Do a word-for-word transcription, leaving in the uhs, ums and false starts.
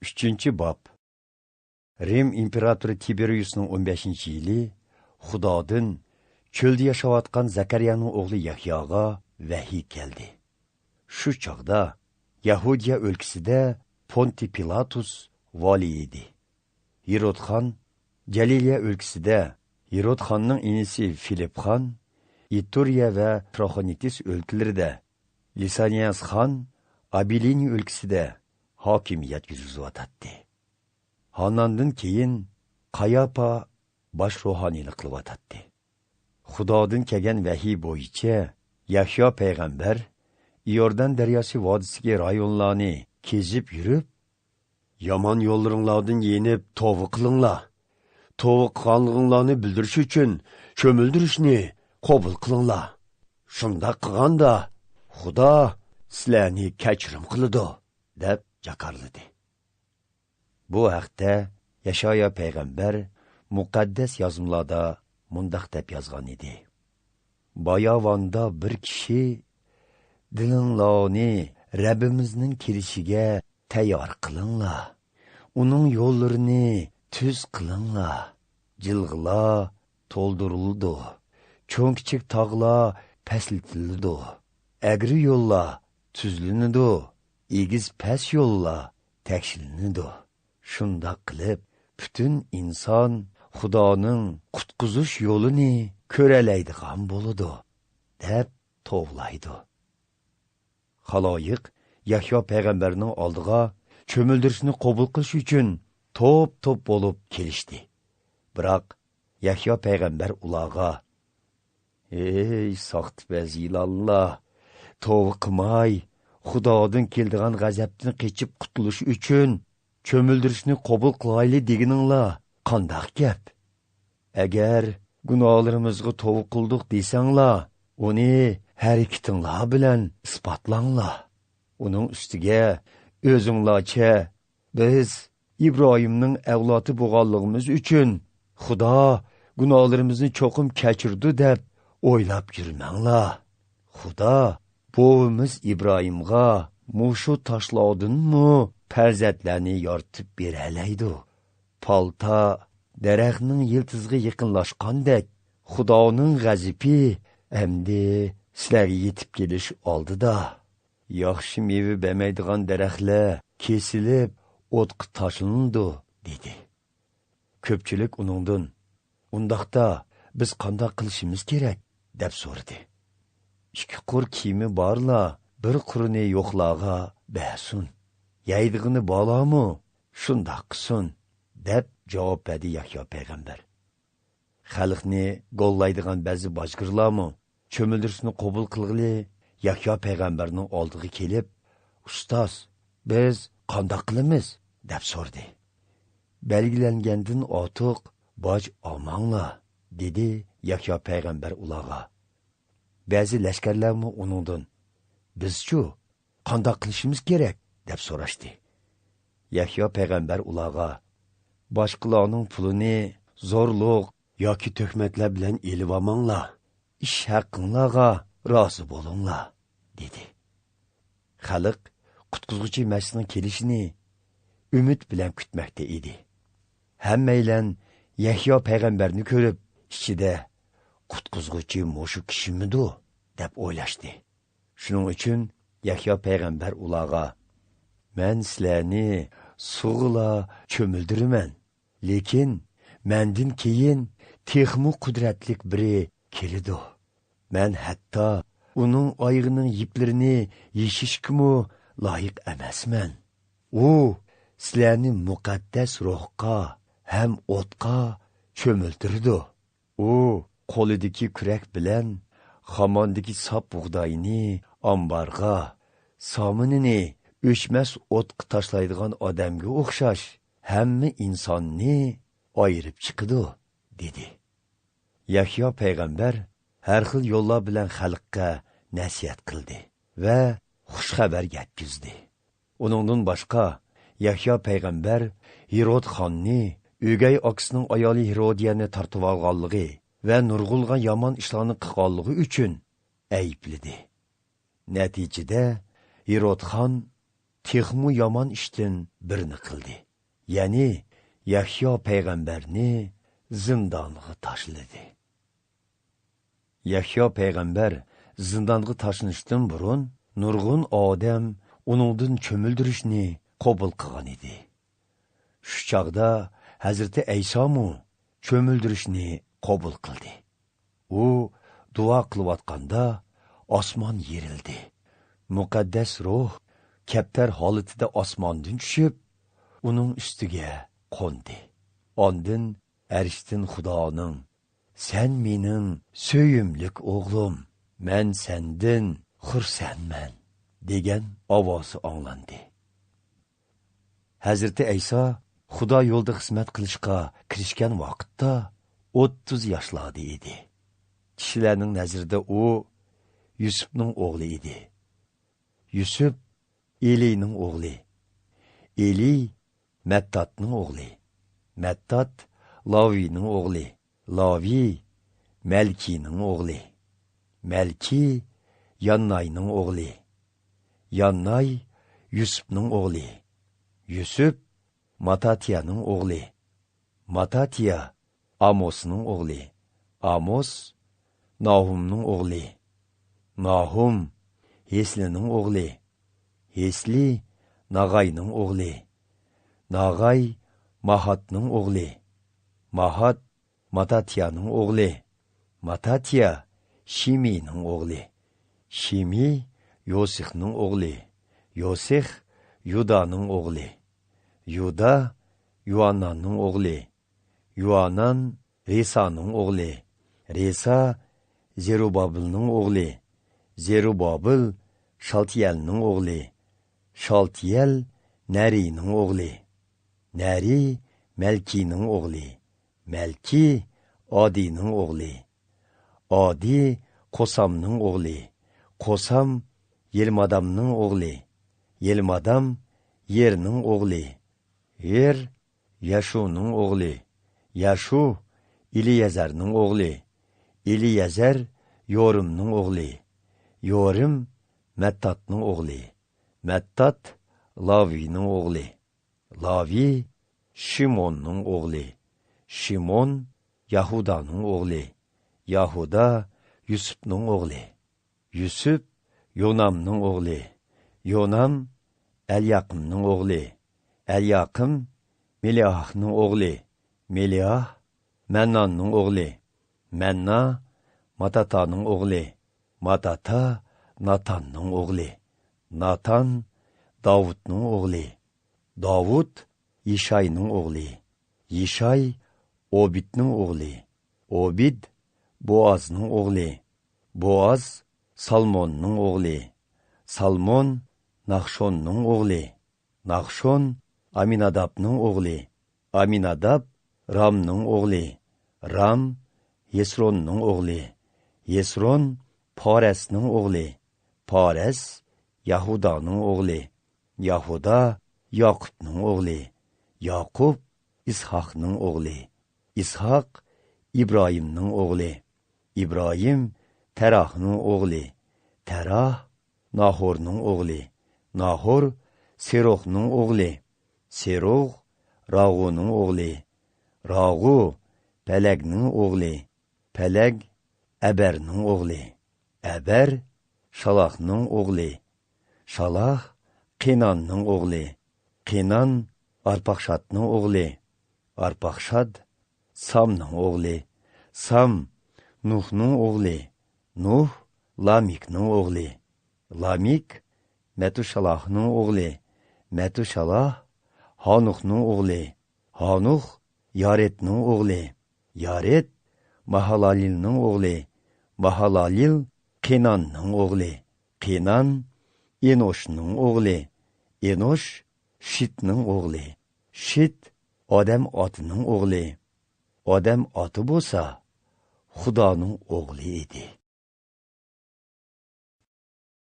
ئۈچىنچى باب. رىم ئىمپېراتورى تىبېرىيۇسنىڭ ئون بەشىنچى يىلى خۇدادىن چۆلدە ياشاۋاتقان زەكەرىيانىڭ ئوغلى يەھياغا ۋەھىي كەلدى. شۇ چاغدا يەھۇدىيە ئۆلكىسىدە پونتىي پىلاتۇس ۋالىي ئىدى. ھېرودخان، جەلىلىيە ئۆلكىسىدە ھېرودخاننىڭ ئىنىسى فىلىپخان، ئىتۇرىيە ۋە تروخونىتىس ئۆلكىلىرىدە، لىسانىياسخان ئابىلىنى ئۆلكىسىدە ھاكىمىيەت يۈرگۈزۈۋاتاتتى. ھاناندىن كېيىن قاياپا باش روھانىيلىق قىلىۋاتاتتى. خۇدادىن كەلگەن ۋەھىي بويىچە يەھيا پەيغەمبەر ئىيوردان دەرياسى ۋادىسىدىكى رايونلارنى كېزىپ يۈرۈپ، يامان يوللىرىڭلاردىن يېنىپ توۋا قىلىڭلار. توۋا قىلغانلىقىڭلارنى بىلدۈرۈش ئۈچۈن چۆمۈلدۈرۈشنى قوبۇل قىلىڭلار. شۇنداق قىلغاندا خۇدا سىلەرنى كەچۈرۈم قىلىدۇ، دەپ جاكارلىدى. بۇ ھەقتە يەشايا پەيغەمبەر مۇقەددەس يازمىلاردا مۇنداق دەپ يازغان ئىدى: «باياۋاندا بىر كىشى دىلىڭلارنى رەببىمىزنىڭ كېلىشىگە تەييار قىلىڭلار. ئۇنىڭ يوللىرىنى تۈز قىلىڭلار. جىلغىلار تولدۇرۇلىدۇ. چوڭ-كىچىك تاغلار پەسلىتىلىدۇ. ئەگرى يوللار تۈزلىنىدۇ. ئېگىز-پەس يوللار تەكشىلىنىدۇ. شۇنداق قىلىپ، پۈتۈن ئىنسان خۇدانىڭ قۇتقۇزۇش يولىنى كۆرەلەيدىغان بولىدۇ» دەپ توۋلايدۇ. خالايىق يەھيا پەيغەمبەرنىڭ ئالدىغا چۆمۈلدۈرۈشنى قوبۇل قىلىش ئۈچۈن توپ-توپ بولۇپ كېلىشتى. بىراق، يەھيا پەيغەمبەر ئۇلارغا: «ئەي ساختىپەز يىلانلار! توۋا قىلماي، خۇدادىن كېلىدىغان غەزەپتىن قېچىپ قۇتۇلۇش ئۈچۈن چۆمۈلدۈرۈشنى قوبۇل قىلايلى دېگىنىڭلار قانداق گەپ؟ ئەگەر گۇناھلىرىمىزغا توۋا قىلدۇق دېسەڭلار، ئۇنى ھەرىكىتىڭلار بىلەن ئىسپاتلاڭلار. ئۇنىڭ ئۈستىگە ئۆزۈڭلارچە، بىز ئىبراھىمنىڭ ئەۋلادى بولغانلىقىمىز ئۈچۈن خۇدا گۇناھلىرىمىزنى چوقۇم كەچۈرىدۇ دەپ ئويلاپ يۈرمەڭلار. خۇدا بوۋىمىز ئىبراھىمغا مۇشۇ تاشلاردىنمۇ پەرزەنتلەرنى يارىتىپ بېرەلەيدۇ. پالتا دەرەخنىڭ يىلتىزىغا يېقىنلاشقاندەك، خۇدانىڭ غەزىپى ئەمدى سىلەرگە يېتىپ كېلىش ئالدىدا. ياخشى مېۋە بەرمەيدىغان دەرەخلەر كېسىلىپ، ئوتقا تاشلىنىدۇ» دېدى. كۆپچىلىك ئۇنىڭدىن: «ئۇنداقتا بىز قانداق قىلىشىمىز كېرەك؟» دەپ سورىدى. «ئىككى قۇر كىيىمى بارلار بىر قۇرىنى يوقلارغا بەرسۇن. يەيدىغىنى بارلارمۇ شۇنداق قىلسۇن» دەپ جاۋاب بەردى يەھيا پەيغەمبەر. خەلقنى گوللايدىغان بەزى باجگىرلارمۇ چۆمۈلدۈرۈشنى قوبۇل قىلغىلى يەھيا پەيغەمبەرنىڭ ئالدىغا كېلىپ: «ئۇستاز، بىز قانداق قىلىمىز؟» دەپ سورىدى. «بەلگىلەنگەندىن ئارتۇق باج ئالماڭلار» دېدى يەھيا پەيغەمبەر ئۇلارغا. بەزى لەشكەرلەرمۇ ئۇنىڭدىن: «بىزچۇ؟ قانداق قىلىشىمىز كېرەك؟» دەپ سوراشتى. يەھيا پەيغەمبەر ئۇلارغا: «باشقىلارنىڭ پۇلىنى زورلۇق ياكى تۆھمەتلەر بىلەن ئېلىۋالماڭلار. ئىش ھەققىڭلارغا رازى بولۇڭلار» دېدى. خەلق قۇتقۇزغۇچى مەسىھنىڭ كېلىشىنى ئۈمىد بىلەن كۈتمەكتە ئىدى. ھەممەيلەن يەھيا پەيغەمبەرنى كۆرۈپ، ئىچىدە: «قۇتقۇزغۇچى مۇشۇ كىشىمىدۇ؟» دەپ ئويلاشتى. شۇنىڭ ئۈچۈن يەھيا پەيغەمبەر ئۇلارغا: «مەن سىلەرنى سۇغىلا چۆمۈلدۈرىمەن، لېكىن مەندىن كېيىن تېخىمۇ قۇدرەتلىك بىرى كېلىدۇ. مەن ھەتتا ئۇنىڭ ئايىغىنىڭ يىپلىرىنى يېشىشكىمۇ لايىق ئەمەسمەن. ئۇ سىلەرنى مۇقەددەس روھقا ھەم ئوتقا چۆمۈلدۈرىدۇ. ئۇ قولىدىكى كۈرەك بىلەن خاماندىكى ساپ بۇغداينى ئامبارغا، سامىنىنى ئۆچمەس ئوتقا تاشلايدىغان ئادەمگە ئوخشاش ھەممە ئىنساننى ئايرىپ چىقىدۇ» دېدى. يەھيا پەيغەمبەر ھەر خىل يوللار بىلەن خەلققە نەسىھەت قىلدى ۋە خۇش خەۋەر يەتكۈزدى. ئۇنىڭدىن باشقا، يەھيا پەيغەمبەر ھېرود خاننى ئۆگەي ئاكىسىنىڭ ئايالى ھېرودىيەنى تارتىۋالغانلىقى ۋە نۇرغۇنلىغان يامان ئىشلارنى قىلغانلىقى ئۈچۈن ئەيىبلىدى. نەتىجىدە، ھېرود خان تېخىمۇ يامان ئىشتىن بىرنى قىلدى. يەنى يەھيا پەيغەمبەرنى زىندانغا تاشلىدى. يەھيا پەيغەمبەر زىندانغا تاشلىنىشتىن بۇرۇن نۇرغۇن ئادەم ئۇنىڭدىن چۆمۈلدۈرۈشنى قوبۇل قىلغان ئىدى. شۇ چاغدا ھەزرىتى ئەيسامۇ چۆمۈلدۈرۈشنى قوبۇل قىلدى. ئۇ دۇئا قىلىۋاتقاندا ئاسمان يېرىلدى. مۇقەددەس روھ كەپتەر ھالىتىدە ئاسماندىن چۈشۈپ، ئۇنىڭ ئۈستىگە قوندى. ئاندىن ئەرشتىن خۇدانىڭ، «سەن مېنىڭ سۆيۈملۈك ئوغلۇم، مەن سەندىن خۇرسەنمەن» دېگەن ئاۋازى ئاڭلاندى. ھەزرىتى ئەيسا خۇدا يولىدا خىزمەت قىلىشقا كىرىشكەن ۋاقىتتا ئوتتۇز ياشلاردا ئىدى. كىشىلەرنىڭ نەزىرىدە ئۇ يۈسۈپنىڭ ئوغلى ئىدى. يۈسۈپ ئېلىنىڭ ئوغلى. ئېلى مەتتاتنىڭ ئوغلى. مەتتات لاۋىنىڭ ئوغلى. لاۋى مەلكىنىڭ ئوغلى. مەلكى يانناينىڭ ئوغلى. يانناي يۈسۈپنىڭ ئوغلى. يۈسۈپ ماتاتىيانىڭ ئوغلى. ماتاتىيا ئاموسنىڭ ئوغلى. ئاموس ناھۇمنىڭ ئوغلى. ناھۇم ھېسلىنىڭ ئوغلى. ھېسلى ناغاينىڭ ئوغلى. ناغاي ماھاتنىڭ ئوغلى. ماھات ماتاتىيانىڭ ئوغلى. ماتاتىيا شىمىنىڭ ئوغلى. شىمى يوسىخنىڭ ئوغلى. يوسىخ يۇدانىڭ ئوغلى. يۇدا يۇئاناننىڭ ئوغلى. يۇئانان رېسانىڭ ئوغلى. رېسا زېرۇبابېلنىڭ ئوغلى. زېرۇبابېل شالتىيەلنىڭ ئوغلى. شالتىيەل نەرىنىڭ ئوغلى. نەرى مەلكىنىڭ ئوغلى. مەلكى ئادىنىڭ ئوغلى. ئادى قوسامنىڭ ئوغلى. قوسام يېلمادامنىڭ ئوغلى. يېلمادام يېرنىڭ ئوغلى. يېر ياشۇنىڭ ئوغلى. ياشۇ ئېلىيەزەرنىڭ ئوغلى. ئېلىيەزەر يورىمنىڭ ئوغلى. يورىم مەتتاتنىڭ ئوغلى. مەتتات لاۋىنىڭ ئوغلى. لاۋى شىموننىڭ ئوغلى. شىمون ياھۇدانىڭ ئوغلى. ياھۇدا يۈسۈپنىڭ ئوغلى. يۈسۈپ يونامنىڭ ئوغلى. يونام ئەلياقىمنىڭ ئوغلى. ئەلياقىم مېلىئاھنىڭ ئوغلى. مېلىئاھ مەنناننىڭ ئوغلى. مەننا ماتاتانىڭ ئوغلى. ماتاتا ناتاننىڭ ئوغلى. ناتان داۋۇتنىڭ ئوغلى. داۋۇت يىشاينىڭ ئوغلى. يىشاي ئوبىدنىڭ ئوغلى. ئوبىد بوئازنىڭ ئوغلى. بوئاز سالموننىڭ ئوغلى. سالمون ناخشوننىڭ ئوغلى. ناخشون ئامىنادابنىڭ ئوغلى. ئامىناداب رامنىڭ ئوغلى. رام ھېسروننىڭ ئوغلى. ھېسرون پارەسنىڭ ئوغلى. پارەس ياھۇدانىڭ ئوغلى. ياھۇدا ياقۇپنىڭ ئوغلى. ياقۇپ ئىسھاقنىڭ ئوغلى. ئىسھاق ئىبراھىمنىڭ ئوغلى. ئىبراھىم تەراھنىڭ ئوغلى. تەراھ ناھورنىڭ ئوغلى. ناھور سېروغنىڭ ئوغلى. سېروغ راغۇنىڭ ئوغلى. راغۇ پەلەگنىڭ ئوغلى. پەلەگ ئەبەرنىڭ ئوغلى. ئەبەر شالاھنىڭ ئوغلى. شالاھ قېناننىڭ ئوغلى. قېنان ئارپاخشادنىڭ ئوغلى. ئارپاخشاد سامنىڭ ئوغلى. سام نۇھنىڭ ئوغلى. نۇھ لامىكنىڭ ئوغلى. لامىك مەتۇشالاھنىڭ ئوغلى. مەتۇشالاھ ھانۇخنىڭ ئوغلى. ھانۇخ يارېدنىڭ ئوغلى. يارېد ماھالالىلنىڭ ئوغلى. ماھالالىل قېناننىڭ ئوغلى. قېنان ئېنوشنىڭ ئوغلى. ئېنوش شىتنىڭ ئوغلى. شىت ئادەم ئاتىنىڭ ئوغلى. ئادەم ئاتا بولسا خۇدانىڭ ئوغلى ئىدى.